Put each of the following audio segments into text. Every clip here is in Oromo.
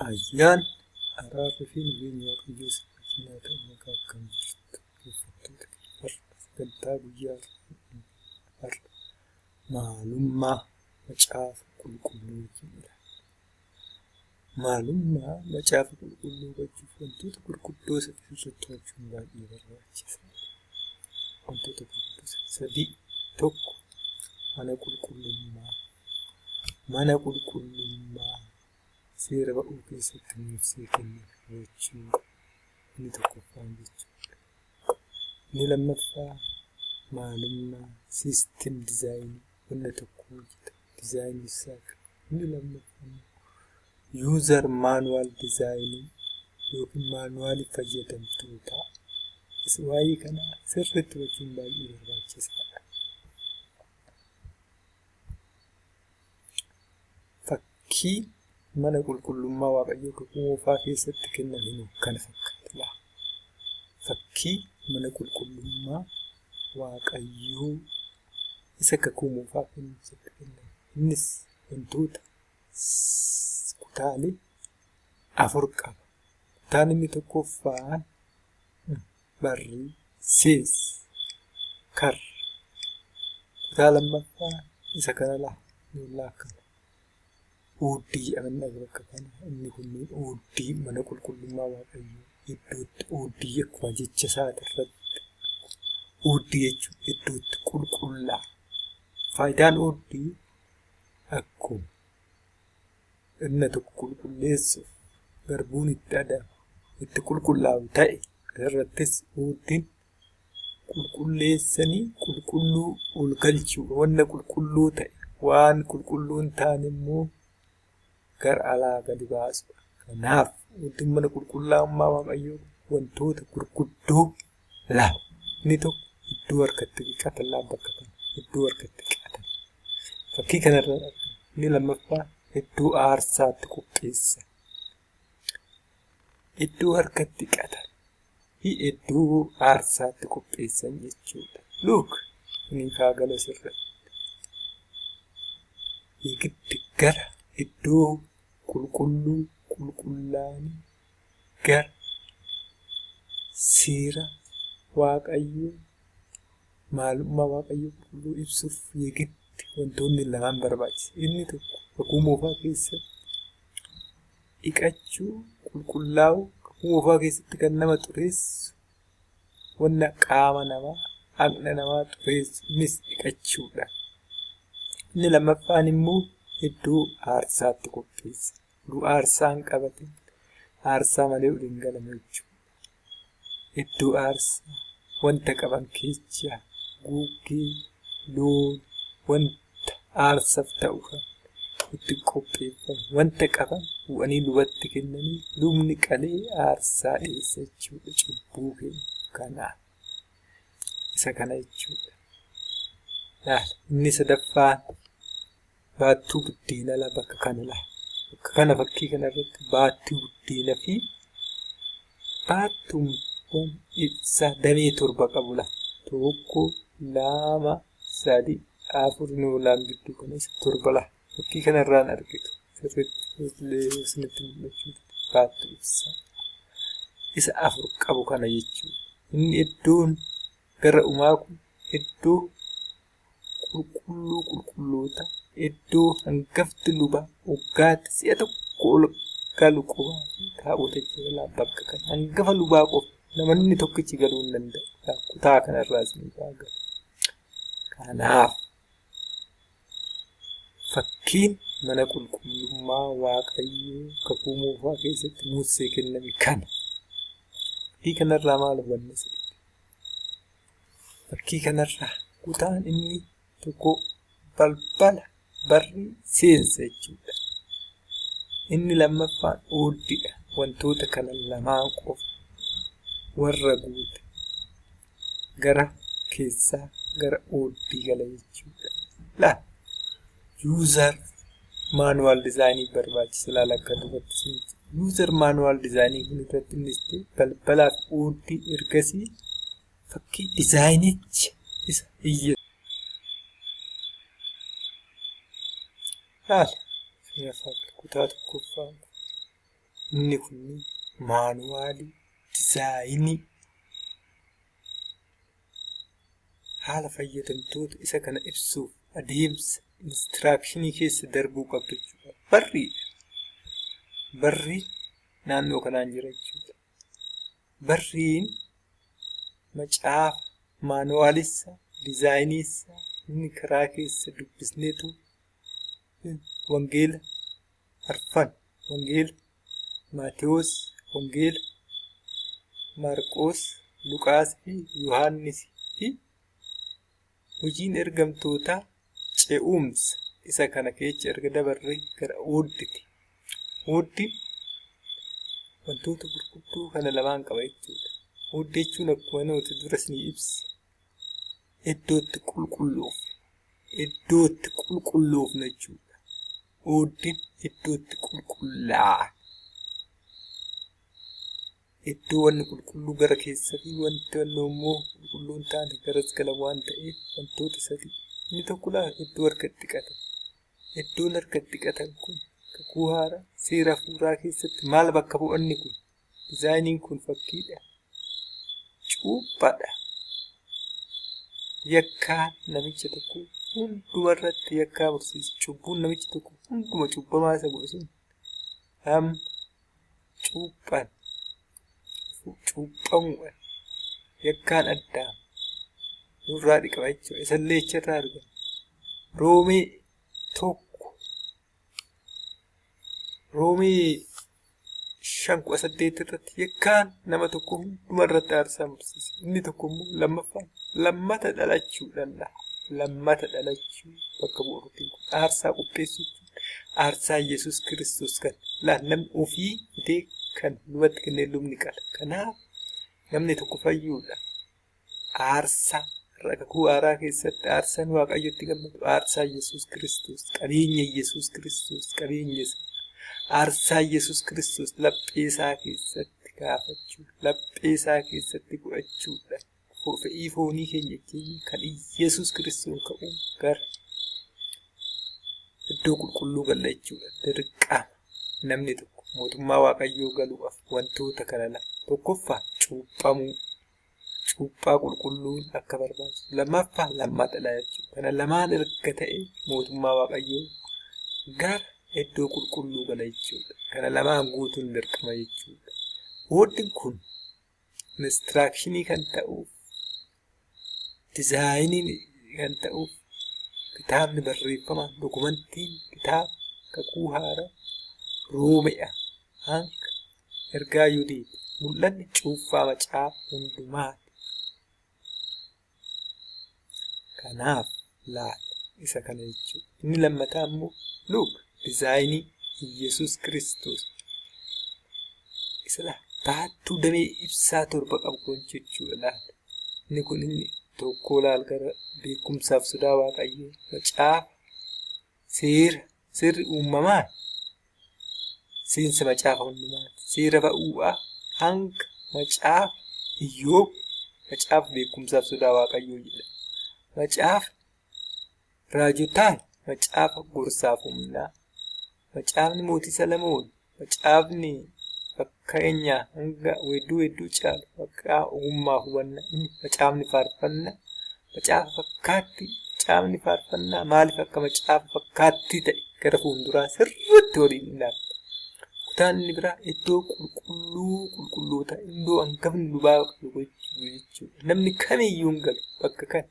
Ayyaanni, araarri fi nageenyi Waaqayyoo isin wajjin haa ta'u. Nagaa akkam jirtu dhaggeeffattoota keenya har'a sagantaa guyyaa har'a maalummaa macaafa qulqulluu wajjin ilaalla. Maalummaa macaafa qulqulluu hubachuuf wantoota gurguddoo sadii sirriitti hubachuun baay'ee barbaachisaadha. Wantoota gurguddoo sadii tokko mana qulqullummaa mana qulqullummaa seera ba'uu keessatti Musee kenne hubachuu inni tokkoffaan jechuudha. Inni lammaffaa maalummaa system dizaayinii wanna tokko hojjetan dizaayinii isaa inni lammaffaan user manual dizaayinii yookiin maanuwaalii fayyadamtootaa. Waa'ee kanaa sirriitti hubachuun baay'ee barbaachisaadha. Fakkii mana qulqullummaa Waaqayyoo kakuu moofaa keessatti kenname kana fakkaata. Fakkii mana qulqullummaa Waaqayyoo isa kakuu moofaa keessatti kenname. Innis wantoota kutaalee afur qaba. Kutaan inni tokkoffaan barrii, seensa, karra. Kutaa lammaffaa isa kana laa akkana. Ooddii jedhaman bakka kana. Inni kunneen ooddii mana qulqullummaa Waaqayyoo iddootti ooddii akkuma jecha isaati irratti ooddii jechuun iddootti qulqullaa. Faayidaan ooddii akkuma inni tokko qulqulleessuuf garbuun itti adamu itti qulqullaa'u ta'e asirrattis ooddiin qulqulleessanii qulqulluu ol galchuu wanna qulqulluu ta'e waan qulqulluu hin taane immoo gara alaa gadi baasudha. Kanaaf ooddiin mana qulqullaa'ummaa Waaqayyoo wantoota gurguddoo lama. Inni tokko iddoo harkatti dhiqatan laa bakka kana iddoo harkatti dhiqatan. Fakkii kanarraa argama. Inni lammaffaa iddoo aarsaatti qopheessan. Iddoo harkatti dhiqatan fi iddoo aarsaatti qopheessan jechuudha. Look inni galu asirratti. Eegatti gara iddoo qulqulluu qulqullaa'anii gara seera Waaqayyoo maalummaa Waaqayyoo qulqulluu ibsuuf eegitti wantoonni lamaan barbaachisa. Inni tokko kakuu moofaa keessatti dhiqachuu qulqullaa'uu kakuu moofaa keessatti kan nama xureessu wanna qaama namaa dhaqna namaa xureessu innis dhiqachuudha. Inni lammaffaan immoo iddoo aarsaatti qopheessa. Iddoo aarsaa hin qabatin aarsaa malee ol hin galamu jechuudha. Iddoo aarsaa wanta qaban keessaa guggee, loon, wanta aarsaaf ta'u kan itti qopheeffamu wanta qaban bu'anii lubatti kennanii lubni qalee aarsaa dhiyeessa jechuudha cubbuu keenya kanaaf. Isa kana jechuudha. Inni sadaffaan baattuu buddeenaa laa bakka kana laa. Bakka kana fakkii kanarratti baattuu buddeenaa fi baattuuwwan ibsaa damee torba qabu laa. Tokko, lama, sadi, afur noolaan gidduu kana isa torba laa. Fakkii kanarraan argitu sirriitti isinitti mul'achuu baattuu ibsaa isa afur qabu kana jechuudha. Inni iddoon gara dhumaa kun iddoo qulqulluu qulqulloota iddoo hangafti lubaa waggaatti si'a tokko ol galu qofaa fi taabota jira bakka kana hangafa lubaa qofa namoonni tokkichi galuu hin danda'u. Kutaa kanarraa isiniif haa galu. Kanaaf fakkiin mana qulqullummaa Waaqayyoo kakuu moofaa keessatti Musee kenname kana. Fakkii kanarraa maal hubanna sirriitti? Fakkii kanarraa kutaan inni tokko balbala barrii seensa jechuudha. Inni lammaffaan ooddiidha. Wantoota kana lamaan qofa warra guute gara keessaa gara ooddii gala jechuudha. Laal user manual dizaayinii barbaachisa laala akka duratti isinitti. User manual dizaayinii kun irratti innis balbalaa fi ooddii ergasii fakkii dizaayinicha isa iyya. Laal kutaa tokkoffaan kun Inni kun maanuwaalii, dizaayinii haala fayyadamtoota isa kana ibsuuf adeemsa instructionii keessa darbuu qabdu jechuudha. Barriidha. Barri naannoo kanaan jira jechuudha. Barriin macaafa maanuwaalissa dizaayiniissa inni karaa keessa dubbisneetu wangeela arfan, wangeela Maatewos, wangeela Maarqoos, Luqaas fi Yohaannis fi hojiin ergamtootaa ce'umsa isa kana keessa erga dabarree gara oodditi. Ooddiin wantoota gurguddoo kana lamaan qaba jechuudha. Ooddii jechuun akkuma nuti dura isinii ibse iddootti qulqulloofnu, iddootti qulqulloofnu jechuudha. Ooddiin iddootti qulqullaa'an. Iddoo wanni qulqulluu gara keessa fi wanti wannoo immoo qulqulluu hin taane garas gala waan ta'eef wantoota sadii. Inni tokko laa iddoo harka itti dhiqatan. Iddoon harka itti dhiqatan kun kakuu haaraa seera hafuuraa keessatti maal bakka bu'a inni kun? Dizaayiniin kun fakkiidha. Cuuphaadha. Yakkaan namicha tokko hunduma irratti yakkaa mursiisa. Cubbuun namicha tokko hunduma cubbamaa isa godhe sun amma cuuphaan cuuphamuudhaan yakkaan addaa nurraa dhiqama jechuudha. Isallee achirraa argama. Roomee 1, Roomee 5:18 irratti yakkaan nama tokko hunduma irratti aarsaa mursiisa. Inni tokko immoo lammaffaan lammata dhalachuudhaan dha. Lammata dhalachuu bakka bu'a fakkiin kun. Aarsaa qopheessuu jechuun aarsaa Yesuus Kiristoos kan laa namni ofii fidee kan lubatti kennee lubni qala. Kanaaf namni tokko fayyuudha. Aarsaa har'a kakuu haaraa keessatti aarsaan Waaqayyotti gammadu aarsaa Yesuus Kiristoos, qabeenya Yesuus Kiristoos, qabeenya isaa. Aarsaa Yesuus Kiristoos laphee isaa keessatti kaafachuu, laphee isaa keessatti godhachuudha. Fedhii foonii keenya keenya kan Yesuus Kiristoon ka'uun gara iddoo qulqulluu galla jechuudha. Dirqama namni tokko mootummaa Waaqayyoo galuudhaaf wantoota kana lama. Tokkoffaa cuuphamuu. Cuuphaa qulqulluun akka barbaachisu. Lammaffaa lammata dhalachuu. Kana lamaan erga ta'e mootummaa Waaqayyoo gara iddoo qulqulluu gala jechuudha. Kana lamaan guutuun dirqama jechuudha. Wooddiin kun inistiraakshini kan ta'uuf, dizaayiniin kan ta'uuf, kitaabni barreeffamaan dokumentiin kitaaba kakuu haaraa Roome'a hanga ergaa Yuudiiti. Mul'anni cuunfaa macaafa hundumaati. Kanaaf laal isa kana jechuudha. Inni lammataa immoo look dizaayinii Yesuus Kiristoos. Isa laal baattuu damee ibsaa torba qabu kun jechuudha laal. Inni kun inni tokko laal gara beekumsaaf sodaa Waaqayyoo macaafa seera seerri uumamaa seensa macaafa hundumaati. Seera ba'uudhaa hanga macaafa Iyyoob macaafa beekumsaaf sodaa Waaqayyoo jedhama. Macaafa raajotaa macaafa gorsaaf humnaa. Macaafni mootii Salamoon macaafni fakkeenyaa hanga weedduu weedduu caalu maqaa ogummaa hubannaa inni macaafni faarfannaa macaafa fakkaattii macaafni faarfannaa maaliif akka macaafa fakkaattii ta'e gara fuulduraa sirriitti waliin ilaalla. Kutaan inni biraa iddoo qulqulluu qulqulloota iddoo hangafni lubaa qabu jechuudha. Namni kamiyyuu hin galu bakka kana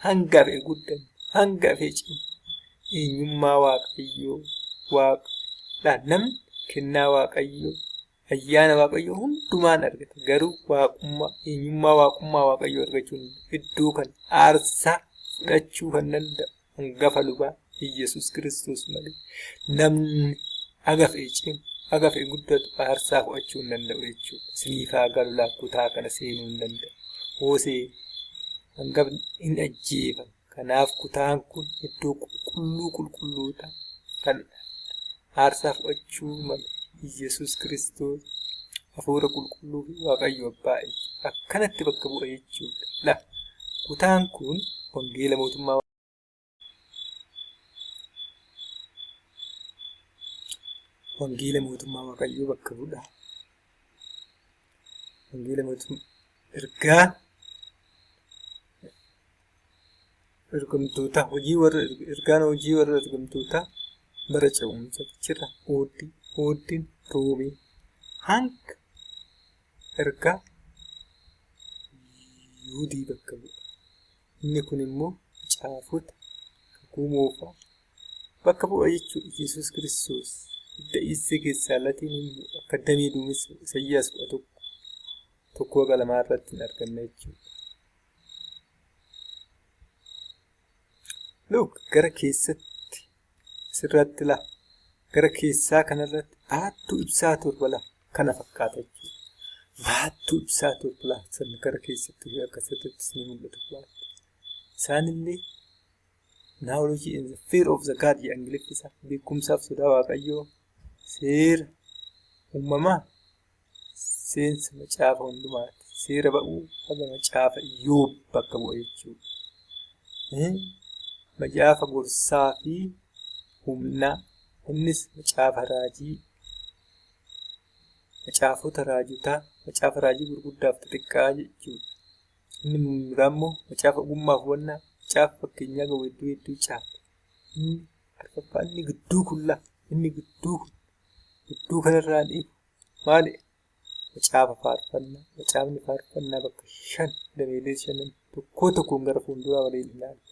hanga fe'e guddannu hanga fe'e cimu eenyummaa Waaqayyoo Waaqa namni kennaa Waaqayyoo ayyaana Waaqayyoo hundumaan argata. Garuu waaqummaa eenyummaa waaqummaa Waaqayyoo argachuun iddoo kan aarsaa fudhachuu kan danda'u hangafa lubaa Iyyasuus Kiristoos malee namni haga fe'e cimu haga fe'e guddatu aarsaa fudhachuu hin danda'u jechuudha. Isiniif haa galu laa kutaa kana seenuu hin danda'u. Hoosee hangafni hin ajjeefama. Kanaaf kutaan kun iddoo qulqulluu qulqulloota kan aarsaa fudhachuu malu Iyyasuus Kiristoos hafuura qulqulluu fi Waaqayyo Abbaa jechuudha. Akkanatti bakka bu'a jechuudha. La kutaan kun wangeela mootummaa Wangeela mootummaa Waaqayyoo bakka bu'a. Wangeela mootummaa ergaan ergamtootaa hojii warra ergaan hojii warra ergamtootaa bara ce'umsa jira. Ooddiin Roomee hanga ergaa Yihuudii bakka bu'a. Inni kun immoo macaafota kakuu moofaa bakka bu'a jechuudha. Yesuus Kiristoos hidda Isee keessaa latiin immoo akka damee duumessa Isayyaas 11:1-2 irratti hin arganna jechuudha. Look, gara keessatti asirratti laa gara keessaa kanarratti baattuu ibsaa torba laa kana fakkaata jechuudha. Baattuu ibsaa torba laa sana gara keessatti akkasirratti isin mul'atu baattuu. Isaanillee knowledge in the fear of the God jedha Ingiliffi isaa, beekumsaaf sodaa Waaqayyoo, seera uumamaa, seensa macaafa hundumaati. Seera ba'uu haga macaafa Iyyoob bakka bu'a jechuudha. Macaafa gorsaa fi humnaa, innis macaafa raajii, macaafota raajotaa, macaafa raajii gurguddaaf xixiqqaa jechuudha. Inni biraa immoo macaafa ogummaaf hubannaa, macaafa fakkeenyaa gahu hedduu hedduu caala. Inni arfaffaa inni gidduu kun laa, inni gidduu kun gidduu kanarraan ifu maali? Macaafa faarfannaa, macaafni faarfannaa bakka shan dameelee shanan tokkoo tokkoon gara fuulduraa waliin ilaalla.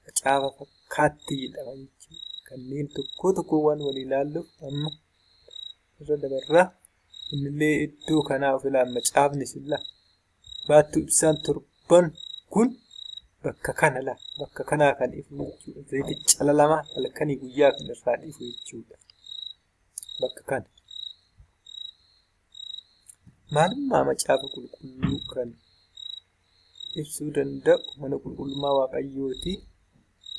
Macaafa fakkaatti jedhama jechuudha. Kanneen tokkoo tokkoon waan walii ilaalluuf amma irra dabarraa innillee iddoo kanaa of ilaala macaafni sun laa. Baattuu ibsaan torban kun bakka kana laa, bakka kanaa kan ifu jechuudha. Zayita calalamaa halkanii guyyaa kan irraa ifu jechuudha. Bakka kana. Maalummaa macaafa qulqulluu kan ibsuu danda'u mana qulqullummaa Waaqayyooti.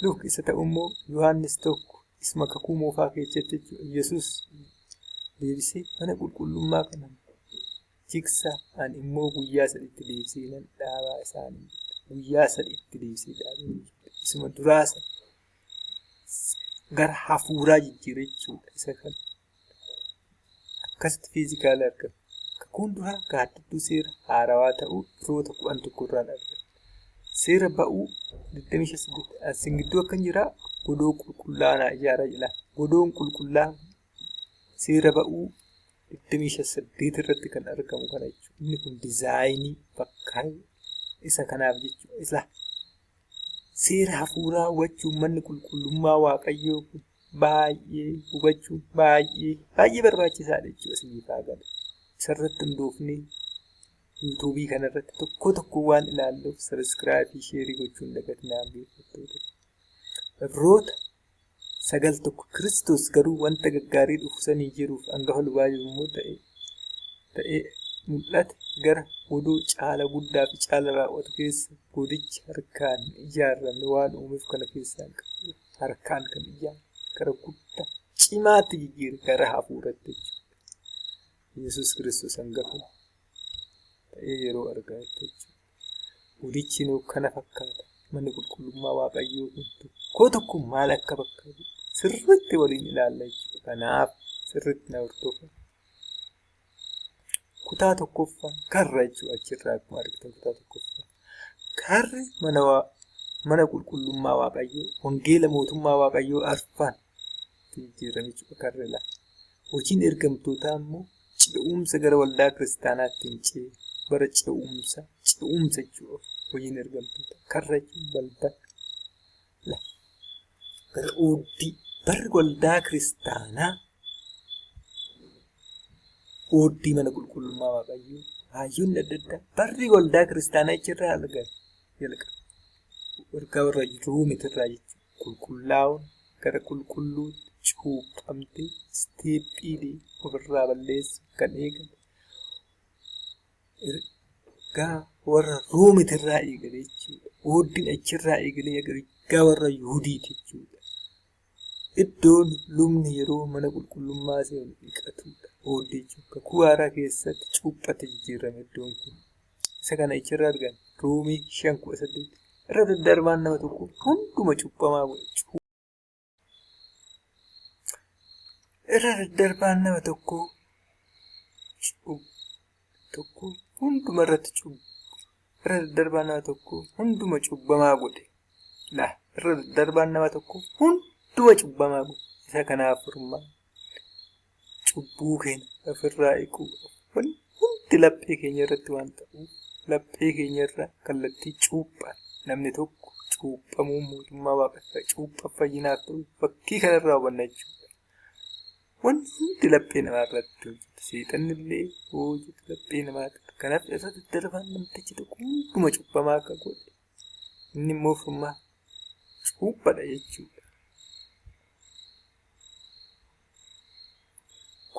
Luuk isa ta'u immoo Yohaannis 1 isuma kakuu moofaa keessatti jechuudha. Yesuus deebisee mana qulqullummaa kana jigsaa, ani immoo guyyaa sadiitti deebisee nan dhaabaa isaanii jedhe. Guyyaa sadiitti deebisee dhaabee jechuudha. Isuma duraa sana gara hafuuraa jijjiire jechuudha. Isa kana akkasitti fiizikaala argama. Kakuun duraa gaaddidduu seera haarawaa ta'uu firoota 11 irraan argama. Seera ba'uu 25 asin gidduu akkan jira godoo qulqullaa'aa ijaaraa jira. Godoon qulqullaa'aan seera ba'uu 25 irratti kan argamu kana jechuudha. Inni kun dizaayinii bakka isa kanaaf jechuudha. Isa seera hafuuraa hubachuun manni qulqullummaa Waaqayyoo kun baay'ee hubachuun baay'ee baay'ee barbaachisaadha jechuudha isiniif haa galu. Isarratti hundoofnee yuutuubii kanarratti tokko tokko waan ilaalluuf sabiskiraayibii fi sheerii gochuun dagatinaa dhaggeeffattoota. Ibroota 9:1 Kiristoos garuu wanta gaggaarii dhufu sanii jiruuf hangafa lubaa yommuu ta'e mul'ate gara godoo caala guddaa fi caala raawwatu keessa godichi harkaan ijaarame waan uumeef kana keessaa qabu. Harkaan kan ijaarame gara guddaa cimaatti jijjiire gara hafuuratti jechuudha. Yesuus Kiristoos hangafa ta'ee yeroo argaa jechuudha. Godichi nuu kana fakkaata. Manni qulqullummaa Waaqayyoo kun tokko tokko maal akka bakka sirriitti waliin ilaalla jechuudha. Kanaaf sirriitti na hordofa. Kutaa tokkoffaa karra jechuudha achirraa akkuma argitan kutaa tokkoffaa. Karri mana qulqullummaa Waaqayyoo wangeela mootummaa Waaqayyoo arfan jijjiirame jechuudha karri laa. Hojiin ergamtootaa immoo ce'umsa gara waldaa kiristaanaatti hin ce'e bara ce'umsa ce'umsa jechuudha hojiin ergamtootaa karra jechuun balbala gara ooddii barri waldaa kiristaanaa ooddii mana qulqullummaa Waaqayyoo hayyoonni adda addaa barri waldaa kiristaanaa achirraa argan jalqaba. Ergaa warra Roomitirraa jechuudha. Qulqullaa'uun gara qulqulluutti cuuphamtee isteephiilee ofirraa balleessu kan eegale. Ergaa warra Roomitirraa eegale jechuudha. Ooddiin achirraa eegalee ergaa warra Yihudiiti jechuudha. Iddoon lubni yeroo mana qulqullummaa seenu dhiqatudha. Ooddii jechuun kakuu haaraa keessatti cuuphate jijjiirame iddoon kun. Isa kana achirraa argan Roomii 5:18 irra daddarbaan nama tokko hunduma cuuphamaa godhe. Irra daddarbaan nama tokkoo tokko hunduma irratti cubbu. Irra daddarbaan nama tokkoo hunduma cubbamaa godhe. Laa irra daddarbaan nama tokkoo hunduma cubbamaa godhe. Isa kanaaf furmaanni cubbuu keenya ofirraa dhiquu hundi laphee keenya irratti waan ta'uuf laphee keenya irraa kallattii cuuphaan namni tokko cuuphamuun mootummaa waaqeffaa cuuphaa fayyinaaf ta'u fakkii kanarraa hubanna jechuudha. Wanti hundi laphee namaa irratti hojjeta. Seexanni illee hojjeta laphee namaa irratti. Kanaaf irra daddarbaan namtichi tokko hunduma cubbamaa akka godhe inni immoo furmaata cuuphadha jechuudha.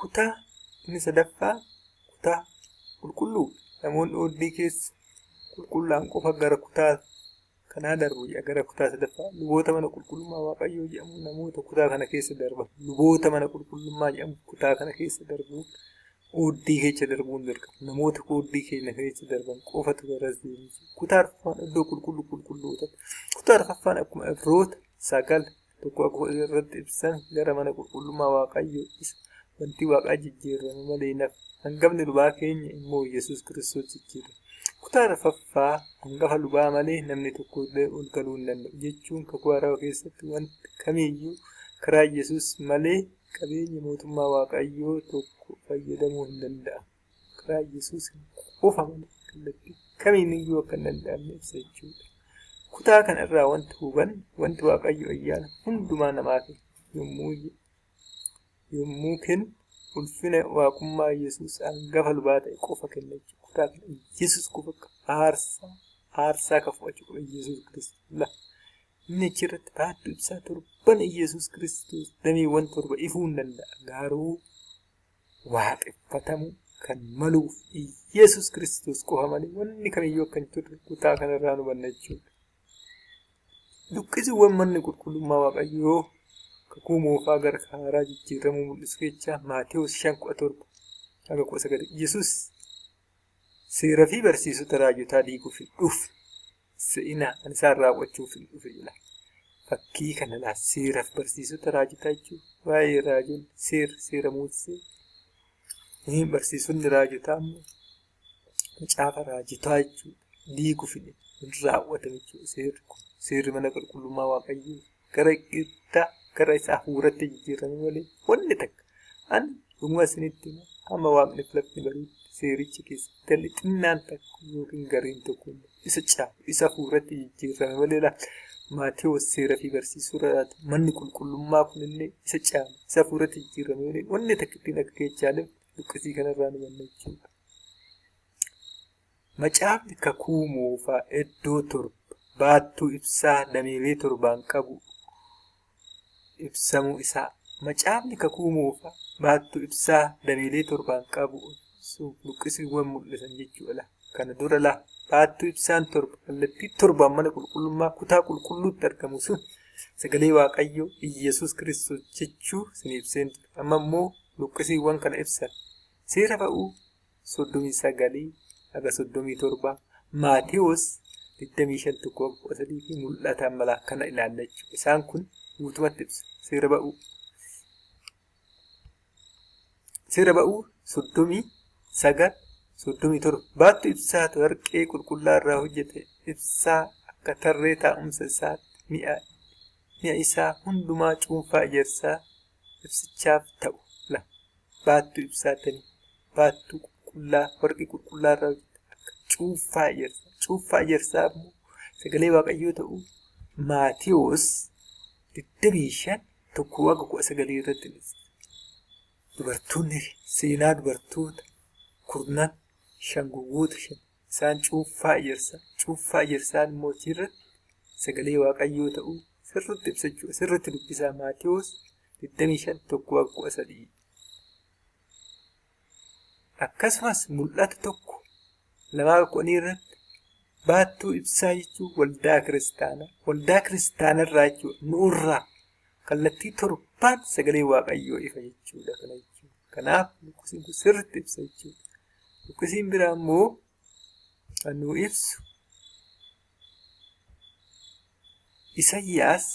Kutaa inni sadaffaa kutaa qulqulluudha. Namoonni oobdii keessa qulqullaan qofa gara kutaa kanaa darbu jedha. Gara kutaa sadaffaa luboota mana qulqullummaa Waaqayyoo jedhamu namoota kutaa kana keessa darban. Luboota mana qulqullummaa jedhamu kutaa kana keessa darbuun oobdii keessa darbuun dirqama. Namoota oobdii keenya keessa darban qofatu garas deemu. Kutaa arfaffaan iddoo qulqulluu qulqulloota. Kutaa arfaffaan akkuma Ibroota 9 tokko akkuma irratti ibsame gara mana qulqullummaa Waaqayyoo isa wanti waaqaa jijjiirame malee naaf. Hangafni lubaa keenya immoo Yesuus Kiristoos jijjiirame. Kutaa arfaffaa hangafa lubaa malee namni tokko illee ol galuu hin danda'u jechuun kakuu haaraa keessatti wanti kamiyyuu karaa Yesuus malee qabeenya mootummaa Waaqayyoo tokko fayyadamuu hin danda'amu. Karaa Yesuus qofa malee kallattii kamiiniyyuu akka hin danda'amne ibsa jechuudha. Kutaa kanarraa wanti hubannu wanti Waaqayyo ayyaana hundumaa namaa kennu yommuu kennu ulfina waaqummaa Yesuus hangafa lubaa ta'e qofa kenna jechuudha. Kutaa kana Yesuus qofa akka aarsaa kan fudhachuu qaba Yesuus Kiristoos. Inni achirratti baattuu ibsaa torban Yesuus Kiristoos dameewwan torba ifuu hin danda'a. Garuu waaqeffatamuu kan maluuf Yesuus Kiristoos qofa malee wanni kamiyyuu akka hin turre kutaa kanarraa nu hubanna jechuudha. Luqqisiiwwan manni qulqullummaa Waaqayyoo kakuu moofaa gara haaraa jijjiiramuu mul'isu keessaa Maatewos 5:17 haga 19 Yesuus seera fi barsiisota raajotaa diiguuf hin dhufne se'inaa ani isaan raawwachuuf hin dhufe jedha. Fakkii kana laa seera fi barsiisota raajotaa jechuun waa'ee raajoon seera Musee barsiisonni raajotaa immoo macaafa raajotaa jechuudha. Diiguuf hin raawwatan jechuudha seerri kun. Seerri mana qulqullummaa Waaqayyoo gara qixxaa gara isa hafuuratti jijjiirame malee wanni takka. Ani dhuguma isinitti hima hamma waaqni lafti bariitti seericha keessatti dalli xinnaan takka yookiin gareen tokko isa caalu isa hafuuratti jijjiirame malee laata. Maatewos seera fi barsiisuu irraa manni qulqullummaa kunillee isa caalu isa hafuuratti jijjiirame malee wanni takka ittiin akka keechaalee luqqisii kanarraa nu hubanna jechuudha. Macaafni kakuu moofaa iddoo torba baattuu ibsaa dameelee torbaan qabu ibsamuu isaa. Macaafni kakuu moofaa baattuu ibsaa dameelee torbaan qabu luqqisiiwwan mul'isan jechuudha. Kana dura laa baattuu ibsaan torba kallattii torbaan mana qulqullummaa kutaa qulqulluutti argamu sun sagalee Waaqayyoo Iyyasuus Kiristoos jechuu isin ibseen ture. Amma immoo luqqisiiwwan kana ibsan. Seera ba'uu 39 haga 37 Maatewos 25 tokko 13 fi mul'ata malaa kana ilaalla jechuudha. Isaan kun guutumatti ibsa. Seera ba'uu. Seera ba'uu 39 37 baattu ibsaatu warqee qulqullaa irraa hojjete ibsaa akka tarree taa'umsa isaatti mi'a isaa hundumaa cuunfaa ejersaa ibsichaaf ta'u la baattuu ibsaatanii baattuu qulqullaa warqee qulqullaa irraa hojjete akka cuunfaa ejersaa cuunfaa ejersaa immoo sagalee Waaqayyoo ta'uu Maatewos 25 tokko haga 19 irratti ibsa. Dubartoonni seenaa dubartoota kurnan shan gowwoota shan isaan cuunfaa ejersaa cuunfaa ejersaan immoo achirratti sagalee Waaqayyoo ta'uu sirriitti ibsa jechuudha. Sirriitti dubbisaa Maatewos 25 tokko haga 13. Akkasumas mul'ata tokko lamaa kudhanii irratti baattuu ibsaa jechuun waldaa kiristaanaa waldaa kiristaanarraa jechuudha nuurraa kallattii torbaan sagalee Waaqayyoo ifa jechuudha kana jechuudha. Kanaaf luqqisiin kun sirriitti ibsa jechuudha. Luqqisiin biraa immoo kan nu ibsu Isayyaas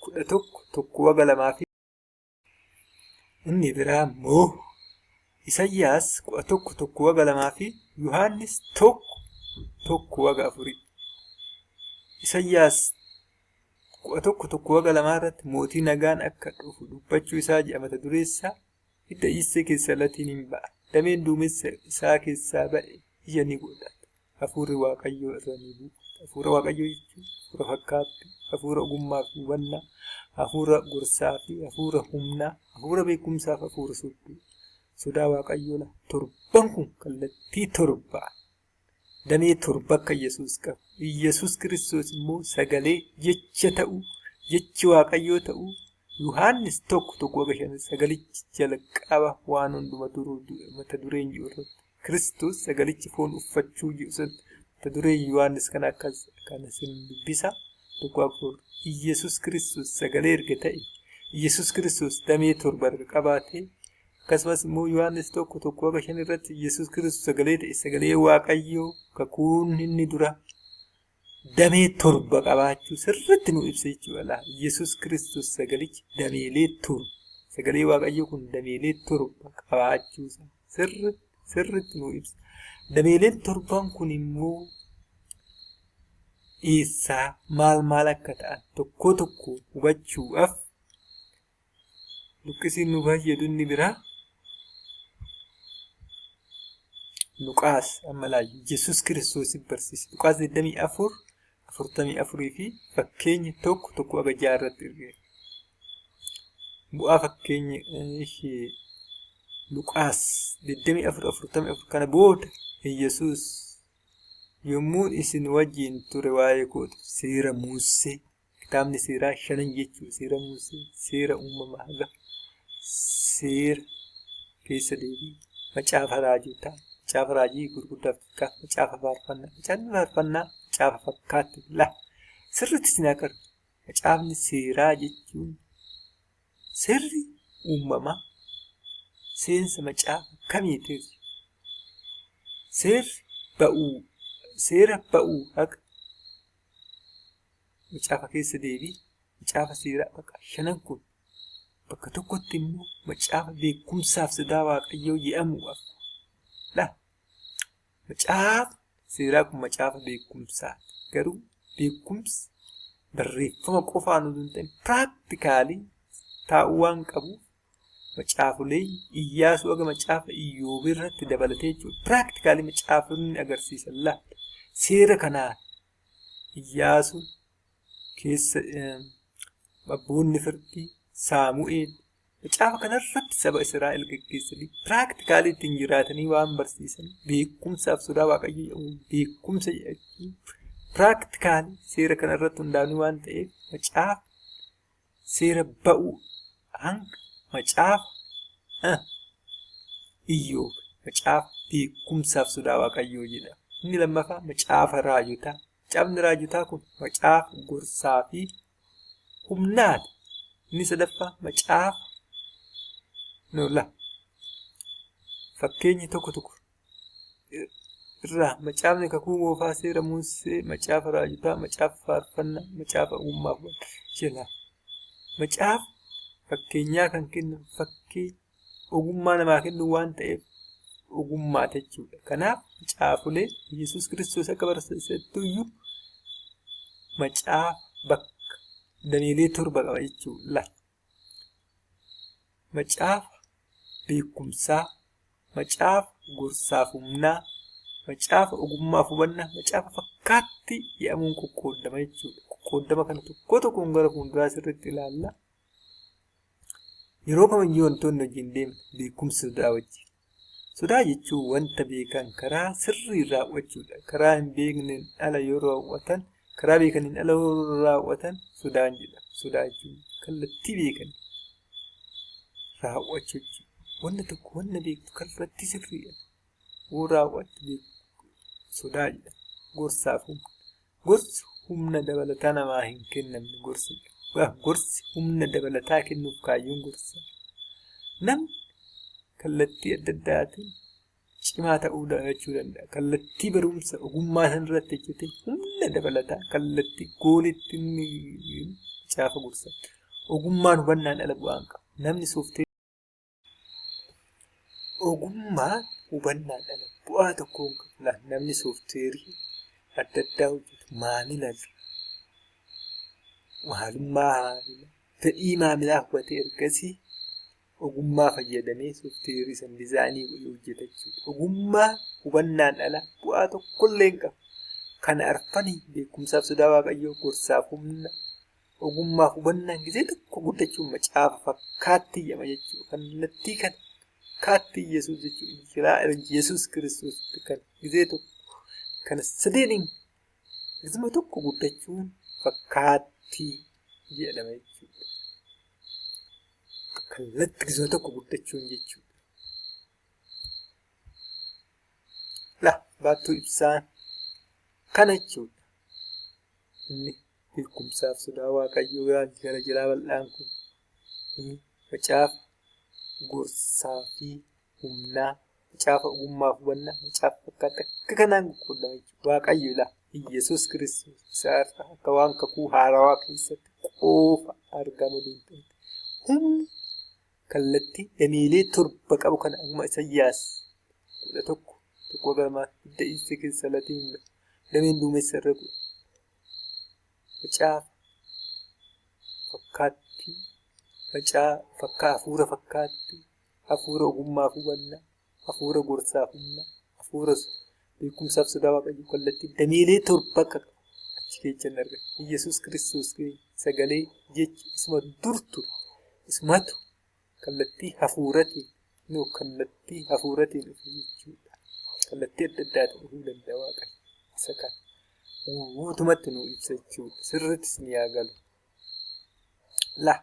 11 tokko haga lamaa fi Inni biraa immoo Isayyaas 11:1-2 fi Yohaannis 1:1-4. Isayyaas 11:1-2 irratti mootii nagaan akka dhufu dubbachuu isaa jedha mata dureessaa hidda Iissee keessaa latiin hin ba'a. Dameen duumessa isaa keessaa ba'e ija ni godhata. Hafuurri Waaqayyoo irra ni bu'u. Hafuura Waaqayyoo jechuun hafuura fakkaattii, hafuura ogummaa fi hubannaa, hafuura gorsaa fi hafuura humnaa, hafuura beekumsaa fi hafuura sodduu. Sodaa Waaqayyoo la torban kun kallattii torba damee torba akka Yesuus qabu. Yesuus Kiristoos immoo sagalee jecha ta'uu, jechi Waaqayyoo ta'uu Yohaannis 1:1-5 sagalichi jalqaba waan hunduma duruu mata dureen jiru irratti Kiristoos sagalichi foon uffachuu jedhu sun mata dureen Yohaannis kana akkas kana sin dubbisa 1:4 Iyyasuus Kiristoos sagalee erga ta'e Iyyasuus Kiristoos damee torba erga qabaate akkasumas immoo Yohaannis 1:1-5 irratti Iyyasuus Kiristoos sagalee ta'e sagalee Waaqayyoo kakuun inni dura damee torba qabaachuu sirriitti nu ibsa jechuudha. Laa Yesuus Kiristoos sagalichi dameelee torba sagalee Waaqayyoo kun dameelee torba qabaachuu isaa sirriitti sirriitti nu ibsa. Dameeleen torban kun immoo eessaa maal maal akka ta'an tokko tokko hubachuudhaaf luqqisiin nu fayyadu inni biraa Luqaas amma laayyu Yesuus Kiristoos barsiise. Luqaas 24 44 fi fakkeenya 1:1-6 irratti argina. Bu'aa fakkeenya ishee Luqaas 24 44 kana booda Yesuus yommuu isin wajjin ture waa'ee kootu seera Musee Kitaabni seeraa shanan jechuudha. Seera Musee, seera uumamaa haga seera keessa deebii, macaafa raajotaa, macaafa raajii gurguddaa fi xiqqaa, macaafa faarfannaa, macaafni faarfannaa macaafa fakkaatti la sirriitti isin haa qaru. Macaafni seeraa jechuun seerri uumamaa seensa macaafa kamiiti? Seerri ba'uu, seera ba'uu haga macaafa keessa deebii, macaafa seeraa bakka shanan kun bakka tokkotti immoo macaafa beekumsaaf sodaa waaqayyoo jedhamuudhaaf dha. Macaafa seeraa kun macaafa beekumsaati. Garuu beekumsi barreeffama qofaan utuu hin ta'in piraaktikaalii taa'uu waan qabuuf macaafolee Iyyaasuu haga macaafa Iyyoob irratti dabalatee jechuudha. Piraaktikaalii macaafonni agarsiisan laata. Seera kanaan Iyyaasuun keessa abboonni firdii Saamu'eel macaafa kanarratti saba Israa'el geggeessanii piraaktikaalii ittiin jiraatanii waan barsiisan beekumsaaf sodaa Waaqayyoo jedhamu beekumsa jedhachuun piraaktikaalii seera kanarratti hundaa'anii waan ta'eef macaafa seera ba'uu hanga macaafa Iyyoob macaafa beekumsaaf sodaa Waaqayyoo jedhama. Inni lammaffaa macaafa raajotaa. Macaafni raajotaa kun macaafa gorsaa fi humnaati. Inni sadaffaa macaafa nola. Fakkeenyi tokko tokko irraa macaafni kakuu moofaa seera Musee, macaafa raajotaa, macaafa faarfannaa, macaafa uumaaf jedha. Macaafa fakkeenyaa kan kennu fakkii ogummaa namaa kennu waan ta'eef ogummaa jechuudha. Kanaaf macaafolee Yesuus Kiristoos akka barsiisetti iyyuu macaafa bakka dameelee torba qaba jechuudha. Macaafa beekumsaa, macaafa gorsaaf humnaa, macaafa ogummaaf hubannaa, macaafa fakkaattii jedhamuun qoqqooddama jechuudha. Qoqqooddama kana tokko tokkoon gara fuulduraa sirriitti ilaalla. Yeroo kamiyyuu wantoonni wajjin deeman beekumsa sodaa wajjin. Sodaa jechuun wanta beekan karaa sirriin raawwachuudha. Karaa hin beekneen ala yoo raawwatan, karaa beekaniin ala yoo raawwatan sodaan jedhama. Sodaa jechuun kallattii beekan raawwachuu jechuudha. Wanta tokko wanta beektu kallattii sirriidhaan yoo raawwatte sodaa jedhama. Gorsaaf humna. Gorsi humna dabalataa namaa hin kennamne gorsa jedhama. Gorsi humna dabalataa kennuuf kaayyoon gorsaa. Namni kallattii adda addaatiin cimaa ta'uu jechuu danda'a. Kallattii barumsa ogummaa san irratti hojjetee humna dabalataa kallattii goolitti inni caafa gorsa. Ogummaan hubannaan ala bu'aa hin qabu. Namni soofteerii Ogummaa hubannaan ala bu'aa tokko hin qabu. Namni sooftiweerii adda addaa hojjetu maamila maalummaa maamilaa fedhii maamilaa hubatee ergasii ogummaa fayyadamee sooftiweerii sana diizaayinii godhee hojjeta jechuudha. Ogummaa hubannaan ala bu'aa tokkollee hin qabu. Kana arfanii beekumsaaf sodaa Waaqayyoo, gorsaaf humna, ogummaaf hubannaan gisee tokko guddachuun macaafa fakkaatti jedhama jechuudha. Kallattii kana fakkaatti Yesuus jechuudha. Jiraa Yesuus Kiristoos kan gisee tokko kana sadeeniin gisuma tokko guddachuun fakkaattii jedhama jechuudha. Kallattii gisuma tokko guddachuun jechuudha. La baattuu ibsaan kana jechuudha. Inni beekumsaaf sodaa Waaqayyoo gara jiraa bal'aan kun macaafa gorsaa fi humnaa, macaafa ogummaaf hubannaa, macaafa fakkaattii akka kanaan qoqqoodama jechuudha. Waaqayyo ilaa Yesuus Kiristoos isaarra akka waan kakuu haarawaa keessatti qofa argama danda'e. Humni kallattii dameelee torba qabu kana akkuma Isaayyaas 11 tokko gama hidda isa keessa latiin dameen duumessa irra bu'e. Macaafa fakkaattii, macaafa hafuura fakkaattii, hafuura ogummaaf hubannaa, hafuura gorsaaf humnaa, hafuura beekumsaaf sodaa Waaqayyoo kallattii dameelee torba akka qabu achi keessa hin argatu. Yesuus Kiristoos sagalee jechi isuma dur ture isumatu kallattii hafuuratiin nu kallattii hafuuratiin dhufe jechuudha. Kallattii adda addaatiin dhufuu danda'a Waaqayyo. Isa kana guutumatti nu ibsa jechuudha. Sirriittis ni haa galu. La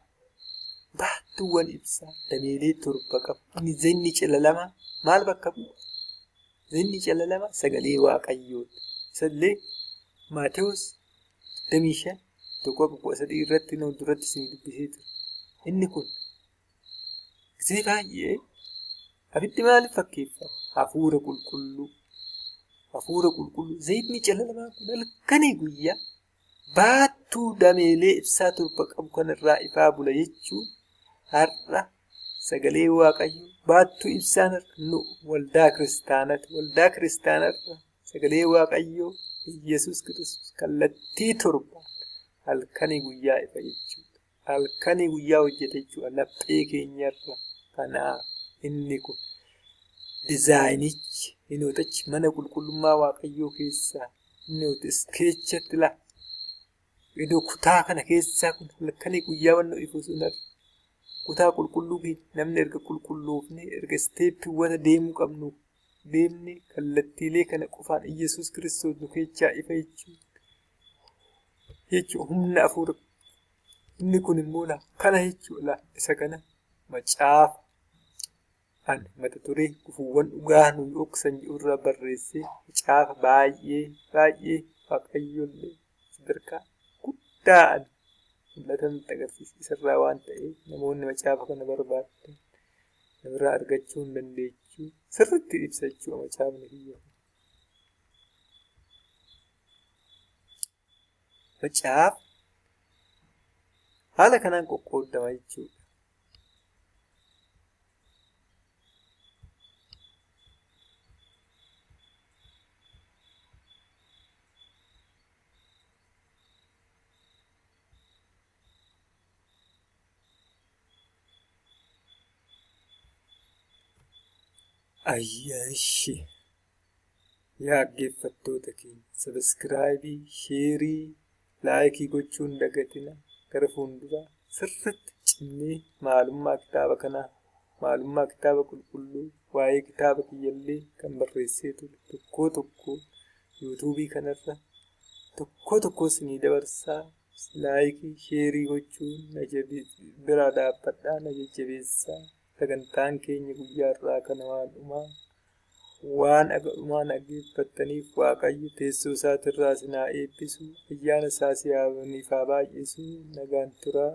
baattuuwwan ibsaa dameelee torba qabu. Inni zinni calalamaa maal bakka bu'a? Zinni calalamaa sagalee Waaqayyooti. Isallee Maatewos 25 1-13 irratti nu duratti isinii dubbisee ture. Inni kun gisee baay'ee abiddi maaliif fakkeeffama? Hafuura qulqulluu. Hafuura qulqulluu. Zayitni calalamaa kun halkanii guyyaa baattuu dameelee ibsaa torba qabu kanarraa ifaa bula jechuun har'a sagalee Waaqayyoo baattuu ibsaan nu waldaa kiristaanaati. Waldaa kiristaanarra sagalee Waaqayyoo Yesuus Kiristoos kallattii torbaan halkanii guyyaa ifa jechuudha. Halkanii guyyaa hojjeta jechuudha laphee keenyarra. Kanaaf inni kun dizaayinichi inni mana qulqullummaa Waaqayyoo keessaa inni iskeechatti la iddoo kutaa kana keessaa kun halkanii guyyaa wanna ifu sun kutaa qulqulluu namni erga qulqulloofne erga isteeppiiwwan deemuu qabnu deemne kallattiilee kana qofaan Yesuus Kiristoos nu keessaa ifa jechuudha. Humna hafuura inni kun immoo kana jechuudha. Isa kana macaafa ani mata duree gufuuwwan dhugaa nu dhoksan jedhurraa barreessee macaafa baay'ee baay'ee Waaqayyoollee sadarkaa guddaa mul'ata nutti agarsiisa. Isarraa waan ta'eef namoonni macaafa kana barbaadan namarraa argachuu hin dandeechuu sirriitti ibsa jechuudha macaafni kiyya. Macaafa haala kanaan qoqqoodama jechuudha. Ayyaanshi yaa dhaggeeffattoota keenya sabiskiraayibii, sheerii, laayikii gochuu hin dagatina. Gara fuulduraa sirriitti cimnee maalummaa kitaaba kanaa, maalummaa kitaaba qulqulluu, waa'ee kitaaba kiyyallee kan barreessee ture tokkoo tokkoo yuutuubii kanarra tokkoo tokkoo isinii dabarsaa. Laayikii, sheerii gochuun bira dhaabbadhaa na jajjabeessaa. Sagantaan keenya guyyaa irraa kana waan dhumaa waan dhumaan dhaggeeffattaniif Waaqayyo teessoo isaatirraa isin haa eebbisu. Ayyaana isaa isiniif haa baay'isu. Nagaan turaa.